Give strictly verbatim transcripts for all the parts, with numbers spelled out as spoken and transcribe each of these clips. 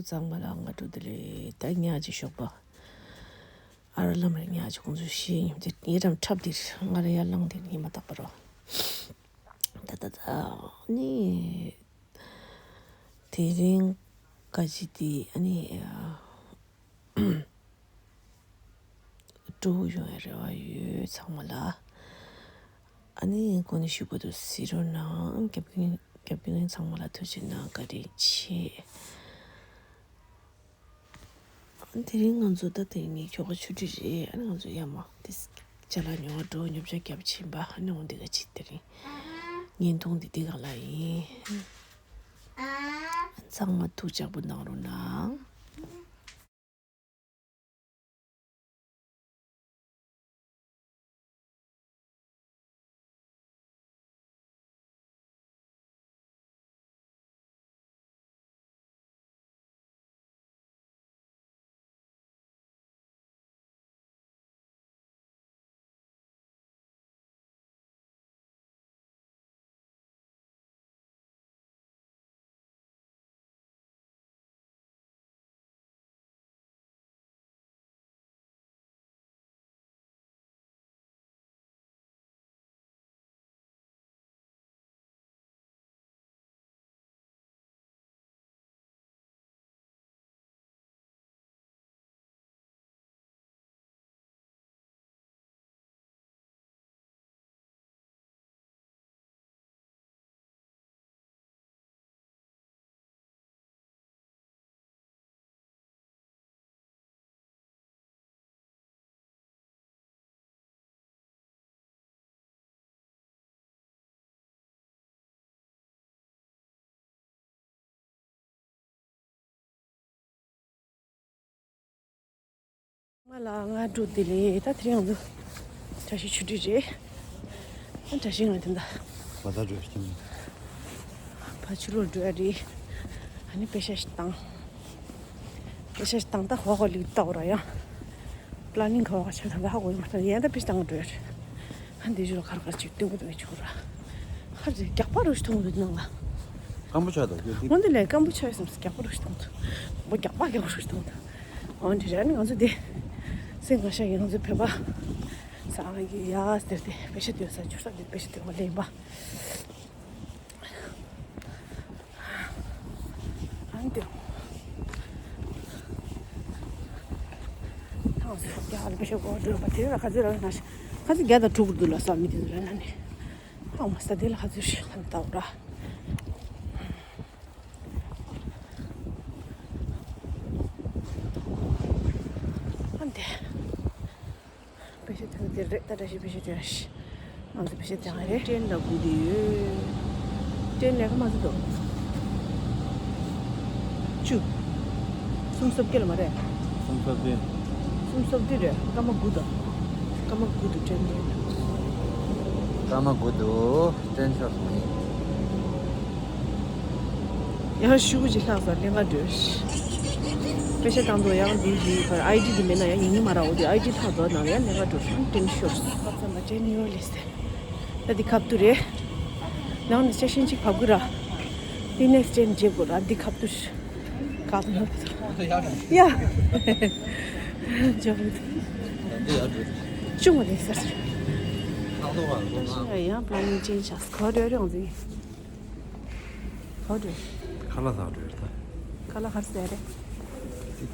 ཚང་མ་ལ་སྔ་དྲོ་བདེ་ལེགས། ད་ཉག་ཅིག་ཞོགས་པ། ཨ་ར་ལམ་རེ་ཉག་ཅིག་ཁོང་ཚོས་ཤེས་ཡིན་དེ་ངའི་འགྲམ་འཁྲབ་དེ་ང་ར་ཡར་ལངས་དེ་ཉི་མ་དག་པ་རོ། ད་ད་ད་ནི་དེ་རིང་ག་ཅི་དེ་ཨ་ནི། སྤྲོ་བོ་ཡོང་ཡ་རེ་བ་ཡོད་ཚང་མ་ལ། ཨ་ནི་གོ་ནི་ཞུ་གི་འདུག་གཟིགས་རོགས་གནང་། རྒྱབ་ཀྱི་རྒྱབ་ཀྱི་ཚང་མ་ལ་ཐུགས་རྗེ་གནང་། བཀའ་དྲིན་ཆེ། ཨ་ནི་དེ་རིང་ང་ཚོ་ད་དེ་ནི་ཁྱོ་ག་ཆུ་ཁྲི་རེད། ཨ་ནི་ང་ཚོ་ཡ་མ་དེ་ཅ་ལག་ཉོ་བ་འགྲོ། ཉོ་ཆ་རྒྱབ་ཕྱིན་པ། ཨ་ནི་འོང་དེ་ག་ཅི་དེ་རིང་བརྙན་ཐུང་འདི་འདི་ག་ལ་ཡིན། ཚང་མ་ཐུགས་ཅག་པོ་གནང་རོགས་གནང་། ང་ལ་སྔ་དྲོ་བདེ་ལེགས། ད་དེ་རིང་ང་ཚོ་བཀྲ་ཤིས་ཆུ་ཁྲི་རེད། ཨ་བཀྲ་ཤིས་ང་དེ་འདྲ། བ་ད་འགྲོ་ཤི་མི། ཕ་ཆུ་ལོར་འགྲོ་ཡ་རེད། ཨ་ནི་པེ་ཤ་ཞིག་བཏང་། པེ་ཤ་ཞིག་བཏང་། ད་ཧོ་ཧོ་ལིག་ཏའོ་ར་ཡང་། པླ་ནིང་ག་བ་ག་ཆ་ད་ད་ཧ་གོ་ཡོད་མ་ཐག་ཡན་ད་པེ་ཤ་བཏང་འགྲོ་ཡ་རེད། ཨ་འདི་ཞུ་ལ་ཁར་ཁར་ཅིག་སྟོན་གི་འདུག་མི་ཆུ་ར། ཁར་ཅིག་རྒྱག་པ་རུ་ཞིག་མཐོང་གི་འདུག་ནང་ལ། སྐམ་པོ་ཆགས་འདུག་ཡོད་འདི། འོན་ཏེ་ལས་སྐམ་པོ་ཆགས་ཡོད་བསམ་སོང་། རྒྱག་པ་རུ་ཞིག་མཐོང་འདུག་འོ་རྒྱག་པ་རྒྱག་པ་རུ་ཞིག་མཐོང་འདུག་འོ་འདི་རེད། ཨ་ནི་ང་ཚོ་འདི་སེང་ག་ཤ་ཡིན། ང་ཚོ་བོད་པ་ས་ཨ་གི་ཡ་ཟེར་ཏེ་པེ་ཤ་སྟོན་ས་འབྱོར་ས་འདི་པེ་ཤ་སྟོན་པ་ལེན་པ། ཨ་ནི་དེ། ཐང་སོ་རྒྱ་ལ་པེ་ཤ་གོ་འགྲོ་བ་དེ་ལ་ཁ་ཚོད་ར་ན་ཤ་ཁ་ཚོད་བརྒྱ་དང་དྲུག་འདུག་ལ་ས་མི་དེ་ཚོ་ར་ན་ནི། ཨ་མ་ས་དེ་ལ་ཁ་ཚོད་ཤ་ཁ་ནི་ཏའོ་ར། ཨ་ནི་དེ། པེ་ཤ་ཐོན་དེ་རེད། ད་བཀྲ་ཤིས་པེ་ཤ་ཐོན་ཤི། ང་ཚོ་པེ་ཤ་ཐོན་རེད། ཏྲེན་ལ་སྒུག་དེ་ཡོད། ཏྲེན་ལ་ཁ་མ་ཚོ་དོ། བཅུ། སུམ་སོབ་ཀེ་ལ་མ་རེད། སུམ་སོབ་དེ། སུམ་སོབ་དེ་རེད། སྐར་མ་དགུ་དང་། སྐར་མ་དགུ་དུ་ཏྲེན་རེད། སྐར་མ་དགུ་དུ་ཏྲེན་ཤོར་སོང་ཡིན། ཡང་ཤུ་གུ་ཅིག་ལྷག་ས་ལེན་ག་འགྲོ། པེ་ཤ་བཏང་དུ་ཡང་འདི་གི་ཨའི་ཌི་འདི་མེད་ན་ཡང་ཡིན་གྱི་མ་ར། འོ་དེ་ཨའི་ཌི་ལྷག་དོ་ནང་ཡང་ལེན་ག་འགྲོ། ཨང་ཏྲེན་ཤོར། ཁབ་ཚ་མ་ཅན་ནིའུ་ཡོག་ལེ་སི་ད་འདི་ཁབ་ཏུ་རེད། ནང་ནས་ཆ་ཤིན་ཅིག་བབ་གི་ར། འདི་ནེག་སི་ཊེན་ཇེབ་གོ་ར། འདི་ཁབ་ཏུ་ཤ་ག་ཏུ་ནོ། ཡ། ཇོ་བུ། ཅུང་བ་ལེ་སི་ད། ཡང་པ་ལ་ནིང་ཅན་ཤ་སི་ཁོ་རེ་རེ་འོང་ཟིན། ཁ་ལག་ཟ་འགྲོ་ཡ་རེད་ད། ཁ་ལག་ག་རེ་ཟ་རེད།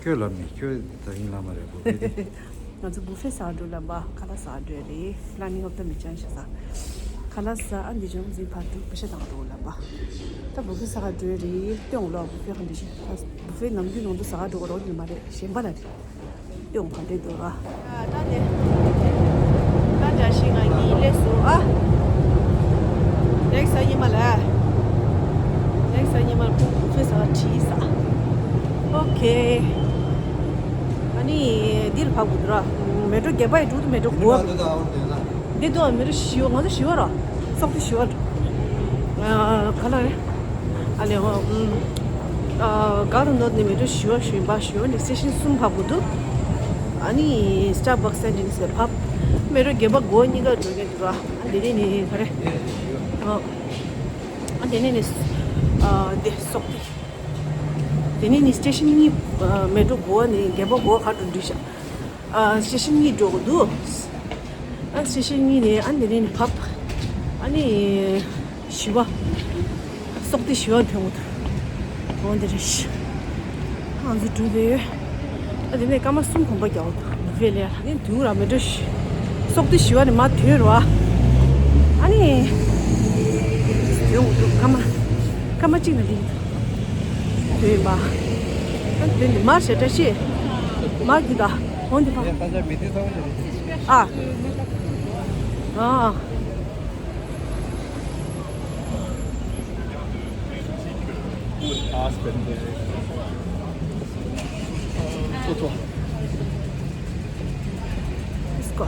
ཁྱོད་ལ་མི་ཁྱོད་ད་ཡིན་ལ་མ་རེད། བུ་ཕེ་དེ། ང་ཚོ་བུ་ཕེ་ཟ་འགྲོ་ལ་བ། ཁ་ལག་ཟ་འགྲོ་རེད། པླ་ནིང་ཨོབ་ད་མི་ཅན་ཤ་ཟ། ཁ་ལག་ཟ། ཨ་འདི་ཅུང་ཟིན་ཕར་འགྲོ་པེ་ཤ་བཏང་འགྲོ་ལ་བ། ད་བུ་ཕེ་ཟ་འགྲོ་རེད། སྟོན་ལ་བུ་ཕེ་ག་འདི་ཤ། བུ་ཕེ་ནམ་རྒྱུན་ནང་དུ་ཟ་འགྲོ་རོགས་ཡིན་མ་རེད། གཞན་པ་ལ་རེད། ཡོང་ག་འདྲེ་འདུག་ར། ད་དེ། ད་འདྲ་ཞིག་ང་གཉིས་སླེབས་སོང་ཨ། ནེག་སི་ཉི་མ་ལ། ནེག་སི་ཉི་མ་ལ་ཁོང་ཁོ་ཚོའི་ཟ་བ་བྲིས་ས། ཨོ་ཁེ། ཨ་ནི་འདིར་ཕབ་དགོས་འདུག་ར། མེ་ཊོ་བརྒྱད་པ་ཡི་དྲུག་ཏུ་མེ་ཊོ་དགུ་བ། འདི་དུ་མེ་ཊོ་བཞི་བ། ང་ཚོ་བཞི་བ་ར། སོག་དེ་བཞི་བ། ཨ་ག་ལ་རེད། ཨ་ལེ་ཧོ། ཨ་ག་རུ་ནོར་ནི་མེ་ཊོ་བཞི་བ་ཞུ་ཡིན་པ། བཞི་བ་ནི་སི་ཊེ་ཤན་གསུམ་བབས་དགོས་འདུག་ཨ་ནི་སི་ཊར་བྷག་སི་སེན་ཊི་ནི་སི་ལ་བབས། མེ་ཊོ་བརྒྱད་པ་དགུ་བ་གཉིས་ཀ་འགྲོ་མཁན་འདུག་ཨ་དེ་ནས་ནི་ག་རེ། ཨ་དེ་ནས་ནི་ཨ་དེ་སོག་དེ། དེ་ནས་ནི་སི་ཊེ་ཤན་གཉིས། ཨ། མེ་ཊོ་གོ་བ་ནས་རྒད་པོ་གོ་བ་ག་འགྲོ་འགྲིག་ཤག་ཨ། སི་ཊེ་ཤན་གཉིས་འགྲོ་དགོས་འདུག་ཨ། སི་ཊེ་ཤན་གཉིས་ནས་ཨ་ནི་དེ་ནས་ནི་བབས། ཨ་ནི་བཞི་པ། སོག་སྡེ་བཞི་པ་ཐོན་དགོས་འདུག་འོ་འདི་རེད། ང་ཚོ་འགྲོ་བསྡད་ཡོད། ཨ། དེ་ནས་སྐར་མ་གསུམ་གོམ་པ་རྒྱག་དགོས་འདུག་མི་ཕེ་ལེ་ལ་ནི་དུས་ར་མེ་ཊོ་བཞི། སོག་སྡེ་བཞི་པ་ནས་མར་ཐོན་རོ། ཨ་ནི་ཐོན་དགོས་འདུག་སྐར་མ། སྐར་མ་གཅིག་ན་འདི་ཐོན་ཡིན་པ། ཨ། ཐོན་ནས་མར་ཞེ་དྲག་ཤེས། མར་གྱི་ད། འོ་འདི་ཕ། ཨ། ཨ། Let's go.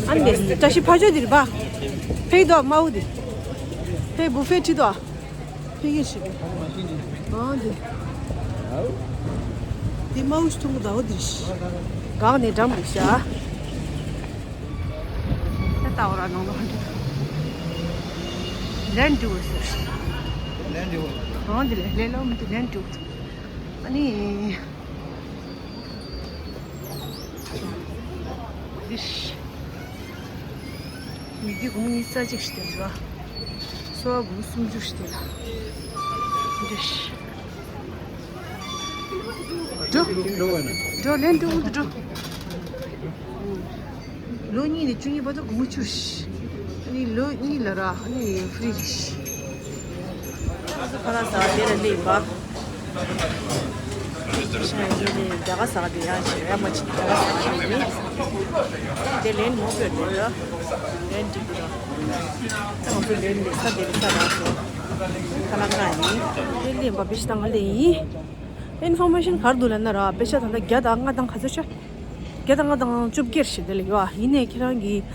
ཨ་ནི་བཀྲ་ཤིས་ཕ་ཆོས་འདིར་པ། ཕེ་དོ་མའུ་འདི། ཕེ་བུ་ཕེ་ཁྲི་དོ། ཕེ་གེ་ཤི། ཨ་འདི། འདི་མའུ་ཤི་ཐུང་གུ་དའོ་འདིར་ཤི། གང་ནས་འགྲམ་རིག་ཤ། ད་ལྟ་འོ་ར་ནང་ལོགས་ལན་ཀྲུའུ་ཟེར། ལན་ཀྲུའུ། གང་འདི་ལས་ལས་ལོ་མི་འདི་ལན་ཀྲུའུ། ཨ་ནི། འདི་ཤི། མི་དགེ་དགུང་གཉིས་རྩ་གཅིག་ཞིག་དེ་ལ། སོ་བ་དགུང་སུམ་ཅུ་ཞིག་དེ་ལ། འདི་ཤི། འགྲོ། འགྲོ་ལན་འགྲོ་འུ་འགྲོ། ལོ་གཉིས་ནས་བཅུ་གཉིས་བར་དུ་སྒོར་མོ་བཅུ་རེད། ཨ་ནི་ལོ་གཉིས་ལ་ར་ཨ་ནི་ཧྥི་རི་རེད། ཁ་ལག་ཟ་དེ་ལ་སླེབས་པ། ཤ་ཡི་ལས་རྒྱ་གར་ཟ་དེ་ཡང་ཞེ་ཡ་མ་ཅིག་རྒྱ་གར་ཟ་ཡིན། དེ་ལན་མོ་བོད་དེ་ལ་ལན་འགྲིག་གི་ར། ང་ཚོ་ལན་ལས་ས་དེ་ལས་ས་རག་སོང་། ཁ་ལག་ང་ཡིན། དེ་སླེབས་པ་པེ་ཤ་བཏང་ག་ལེ་ཡིན། ཨིན་ཕོར་མེ་ཤན་ག་རེ་འདུག་ལབ་ན་ར། པེ་ཤ་ད་ལྟ་བརྒྱ་དང་ལྔ་དང་ག་ཚོད་ཤག་བརྒྱ་དང་ལྔ་དང་བཅོ་བརྒྱད་ཞིག་དེ་ལ་ཡོད། ཡིན་ནའི་ཁྱེད་རང་གིས།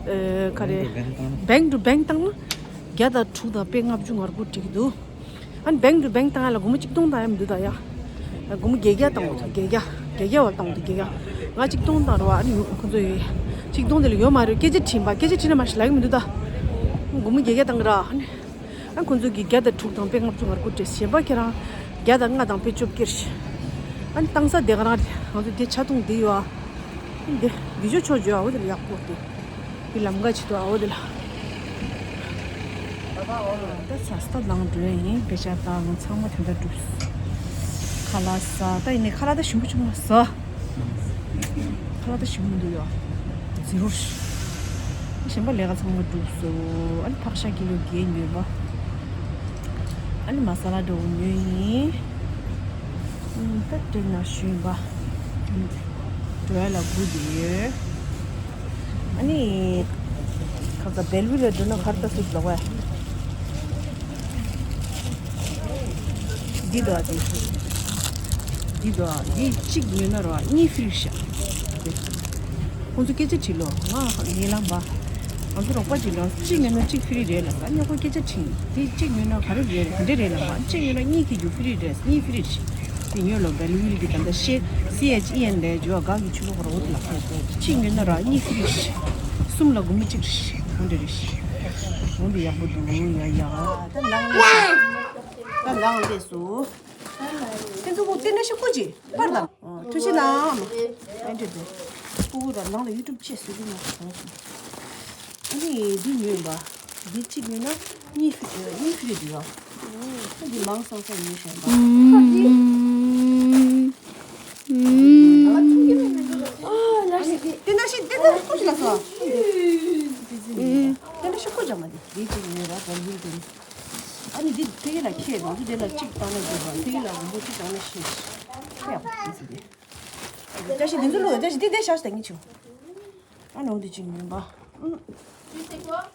ཨ། ག་རེ། བེང་ཊུ་བེང་བཏང་ན་བརྒྱ་དང་དྲུག་དང་པད་ལྔ་བཅུ་ང་དགུ་འགྲིག་གི་འདུག་ཨ་ནི་བེང་ཊུ་བེང་བཏང་ཡ་ལ་སྒོར་མོ་གཅིག་སྟོང་བཏང་ཡ་མི་འདུག་ད་ཡ། སྒོར་མོ་བརྒྱད་བརྒྱ་བཏང་དགོས། བརྒྱད་བརྒྱ། བརྒྱད་བརྒྱ་བ་བཏང་དགོས། བརྒྱད་བརྒྱ། ང་གཅིག་སྟོང་བཏང་རེད་བ། ཨ་ནི་ཁོ་ཚོ་ཡོད། གཅིག་སྟོང་དེ་ལ་ཡོད་མ་རེད། སྐད་ཆ་དྲིས་པ། སྐད་ཆ་དྲིས་ན་མ་ཤི་ལབ་ཀྱི་མི་འདུག་ད་སྒོར་མོ་བརྒྱད་བརྒྱ་བཏང་གི་ར། ཨ་ནི། ཨ། ཁོ་ཚོ་གིས་བརྒྱ་དང་དྲུག་དང་པད་ལྔ་བཅུ་ང་དགུ་སྤྲད། གཞན་པ་ཁྱེད་རང་བརྒྱ་དང་ལྔ་དང་པད་བཅོ་བརྒྱད་ཞིག་ཨ་ནི་བཏང་ས་དེ་ག་རང་རེད། ང་ཚོ་དེ་ཆ་ཐུང་དེ་ཡོད་ཨ། འདི་འདི་ཆོ་ཆོ་བརྗོད་ཨ། འོ་དེ་ལ་ཡག་པོ་དེ། དེ་ལམ་ཁ་ཆེ་ཏོ་ཨ། འོ་དེ་ལ། ད་ཚ་སྟབས་ལངས་འགྲོ་ཡ་ཡིན། པེ་ཤ་བཏང་ཚང་མ་དེ་འདྲ་འགྲུབ། ཁ་ལག་ཟ། ད་ཡིན་ནའི་ཁ་ལག་ད་ཞིམ་པོ་ཞིམ་པོ་ཟ། ཁ་ལག་ད་ཞིམ་པོ་མི་འདུག་ཡ། ཛི་རོ་ཞིམ་པ། ལས་ཀ་ཚང་མ་འགྲུབ་སོང་། ཨ་ནི་ཕག་ཤ་ཀི་ལོ་བརྒྱད་ཉོས་པ། ཨ་ནི་མ་ས་ལ་འདྲ་བོ་ཉོས་ཡིན། ཨ་ནི་ད་སྤྲད་ན་ཞུས་པ། འགྲོ་ཡ་ལ་སྒུག་བསྡད་ཡོད། ཨ་ནི་ཁ་ཚ་བེལ་ཝི་ལ་འགྲོ་ན་ག་རེ་ལྟ་སྲིད་ལོག་པས། འདི་འདུག་ཨ། འདི་འདི་འདུག་ཨ། འདི་གཅིག་ཉོས་ན་རོ་གཉིས་ཧྥི་རི་ཤག་ཁོང་ཚོ་སྐད་ཆ་དྲིས་ལོ། ང་ངའི་ལམ་པ། ང་ཚོ་རོགས་པ་དྲིས་ལོ། གཅིག་ཉོས་ན་གཅིག་ཧྥི་རི་རེད་ལབ། ད་ཉོ་ཁོ་སྐད་ཆ་དྲིས། འདི་གཅིག་ཉོས་ན་ག་རེ་རེད། ག་འདྲ་རེད་ལབ། གཅིག་ཉོས་ན་གཉིས་ཀྱི་རྒྱུ་ཧྥི་རི་རེད། གཉིས་ཧྥི་རི་རེད། དེ་ཉོས་ལོ། བེལ་ཝི་ལི་གི་ད་ལྟ་ཤེ་སི་ཨེཆ་ཨི་ཨེན་ལས་འཇོ་ག་གི་ཆུ་ལོག་རོ་དེ་ལ་ཁ་ཡོད། གཅིག་ཉོས་ན་ར་གཉིས་ཧྥི་རི་རེད། གསུམ་ལ་སྒོར་མོ་གཅིག་རེད། འོ་འདྲ་རེད། འོ་འདི་ཡག་པོ་འདུག་ཡ་ཡ། ད་ནང་ལ། ད་ནང་ལས་སུ། ཁྱེད་ཚོ་ཁོ་བསྟན་ན་ཤི་ཁུ་ཅི་པར་དང་། ཐུ་ཆི་ནའམ། ཨེ་འདྲ་དེ། ཁུ་ཁུ་དང་ནང་ལ་ཡུ་ཊུབ་ཅེས་སུ་གི་ནོ། ཨ་ནི་འདི་ཉོས་པ། འདི་གཅིག་ཉོས་ན་གཉིས་ཧྥི་གཉིས་ཧྥི་རི་འདུག་ཡ། ཨ་འདི་མང་སང་སང་ཉོས་བཞག་པ། ཨ་ནི་འདི་བསྟན་ན་ཤི་བསྟན་ན་ཤི་ཁུ་ཅི་ལ་སོ། བསྟན་ན་ཤི་ཁུ་ཅང་མ་འདི་འདི་གཅིག་ཉོས་པ་བལ་ཡུལ་དེ། ཨ་ནི་འདི་ཕ་གི་ལ་ཁྱེད་རང་ཚོ་དེ་ལ་གཅིག་བཏང་ན་འགྲིག་པ། ཕ་གི་ལ་མང་པོ་གཅིག་བཏང་ན་ཤེས། ཁྱེད་ཡག་པོ་བྱས་ཟིན་ཏེ། བཀྲ་ཤིས་འདི་ཚོ་ལོ་བཀྲ་ཤིས་འདི་འདི་ཤ་ཤ་ད་ངི་ཆུ། ཨ་ནི་འོ་འདི་གཅིག་ཉོན་པ།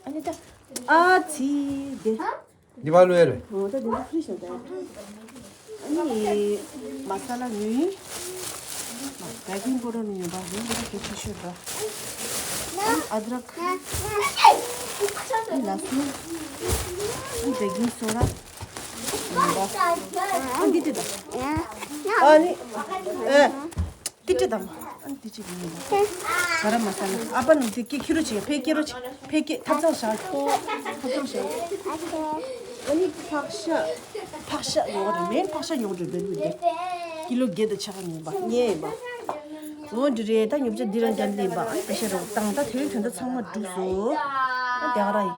ཨ་ནི་ད། ཨ་ཙི་འདི། འདི་བ་ལོས་རེད། འོ་ད་འདི་ཚོ་ཕི་ཤ་ད། ཨ་ནི་མ་ས་ལ་ཉོས་ཡིན། བེ་ཀིང་པའུ་ཌར་ནི་ཡོད་པ། ཡོད་པ་ད་གལ་ཆེ་ཤོས་ར། ཨ་ནི་ཨ་དྲག་ཨ་ནི་ལ་སུ། ཨ་ནི་བེ་ཀིང་སོ་ཌ། ཡོད་པ། ཨ་ནི་འདི་འདི་དང་། ཨ་ནི་ཨེ། འདི་འདི་དང་། འདི་གཅིག་ཡིན་པ། ག་ར་མ་ས་ལ་ཨ་པ་ནུ་དེ་ཀི་ཁྱི་རོ་ཆེ་ཕེ་ཀི་རོ་ཆེ་ཕེ་ཀི་ཐབ་ཚང་བཞག་ཐབ་ཚང་བཞག་ཨ་ནི་ཕག་ཤ་ཕག་ཤ་ཡོང་རེད་མེད་ཕག་ཤ་ཡོང་རེད་བེ་ལུ་དེ་ཀི་ལོ་བརྒྱད་དང་ཕྱེད་ཀ་ཡིན་པ་ངས་ཡིན་པ། འོ་འདི་རེད་ད་ཉོ་ཆ་འདི་རང་རྒྱབ་ལེན་པ་ཨ་ནི་ཕེ་ཤ་རོ་བཏང་ད་དེ་རིང་དོན་དག་ཚང་མ་འགྲུབ་སོང་། ཨ་དེ་ག་ར་ཡིན།